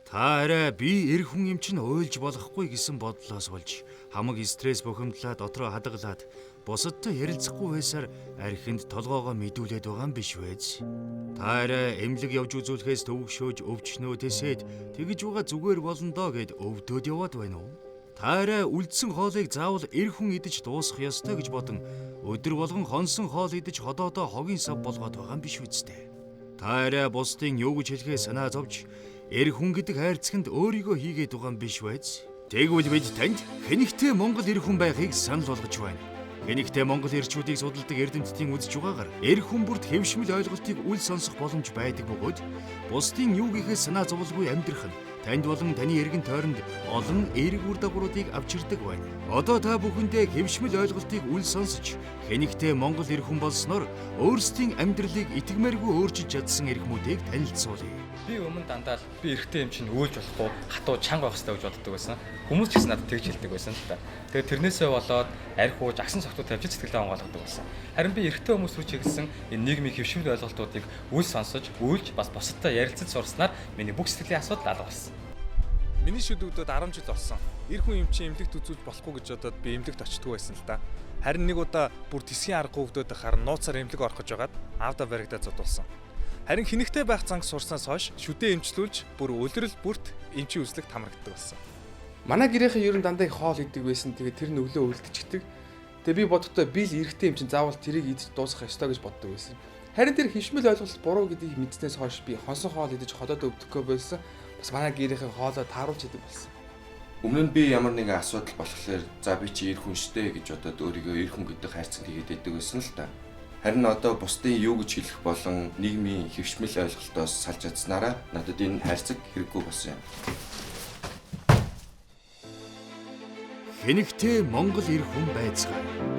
Та арай би эр хүн юм чинь уйлж болохгүй гэсэн бодлоос болж хамаг стресс бухимдлаа дотроо хадгалаад бусадтай ярилцахгүй байсаар архинд толгоогоо мэдүүлээд байгаа юм биш үү? Та арай эмнэлэг явж үзүүлэхээс төвөгшөөж өвчнөө тэсээд тэгж байгаа зүгээр болно доо гэд өвдөөд яваад байна уу? Та арай үлдсэн хоолыг заавал эр хүн идэж дуусгах ёстой гэж бодон өдөр болгон хонсон хоол идэж ходоодоо хогийн сав болгоод байгаа юм биш үсттэй. Та арай бусдын юу гэж хэлэхээ санаа зовж эр хүн гэдэг хайрцагт өөрийгөө хийгээд байгаа юм биш үү? Тэгвэл бид танд хэнэгтэй Монгол эр хүн байхыг санал болгож байна. Хэнэгтэй Монгол эрчүүдийг судалдаг эрдэмтдийн үзэж байгаагаар эр хүн бүрт хэвшмэл ойлголтыг үл сонсох боломж байдаг бөгөөд бусдын юу гэхээс санаа зовлгүй амьдрах нь танд болон таны эргэн тойронд олон эерэг үр дагавруудыг авчирдаг байна. Одоо та бүхэндээ хэвшмэл ойлголтыг үл сонсож хэнэгтэй Монгол эр хүн болсноор өөрсдийн амьдралыг итгэмээргүй өөрчилж чадсан эрхмүүдийг танилцуулъя. Би өмнө дандаа л би эрэгтэй юм чинь уйлж болохгүй, хатуу чанга байх хэрэгтэй гэж боддог байсан. Хүмүүс ч гэсэн надад тэгж хэлдэг байсан л та. Тэгээд тэрнээсээ болоод арх ууж агсан согтуу тавьж сэтгэлээ онгойлгодог байсан. Харин би эрэгтэй хүмүүс рүү чиглэсэн энэ нийгмийн хэвшмэл ойлголтуудыг үл сонсож, уйлж бас бусадтай ярилцаж сурснаар миний бүх сэтгэлийн асуудал алга болсон. Миний шүд өвдөд 10 жил болсон. Эр хүн юм чинь эмнэлэгт үзүүлж болохгүй гэж бодоод би эмнэлэгт очтгүй байсан л да. Харин нэг удаа бүр тэсгийн аргагүй өвдөд байхаар нууцаар эмнэлэг орох гэж байгаад аавда баригдаа зодуулсан. Харин хэнэгтэй байх занг сурснаас хойш шүдээ эмчлүүлж бүр улирал бүрт эмчийн үзлэгт хамрагддаг болсон. Манай гэрийнхэн ер нь дандаа их хоол идэг байсан. Тэгээ тэр нь өглөө үлдчихдэг. Тэгээ би бодохдоо би л эрэгтэй юм чинь заавал тэрийг идэж дуусгах ёстой гэж боддог байсан. Харин тэр хишмэл ойлголт буруу гэдгийг мэдснээс хойш би хонсон хоол идэж ходоод өвдөхгүй байсан. Бас манай гэрийнхэн хоолоо тааруулж идэг болсон. Өмнө нь би ямар нэгэн асуудал болохоор за би чи эр хүн штэ гэж бодоод өөрийгөө эр хүн гэдэг хайрцагт хийгээд байдаг байсан л та. Харин одоо бусдын юу гэж хэлэх болон нийгмийн хэвшмэл ойлголтоос салж чадсанараа надад энэ хайрцаг хэрэггүй болсон юм. Хэнэгтэй Монгол эр хүн байцгаая.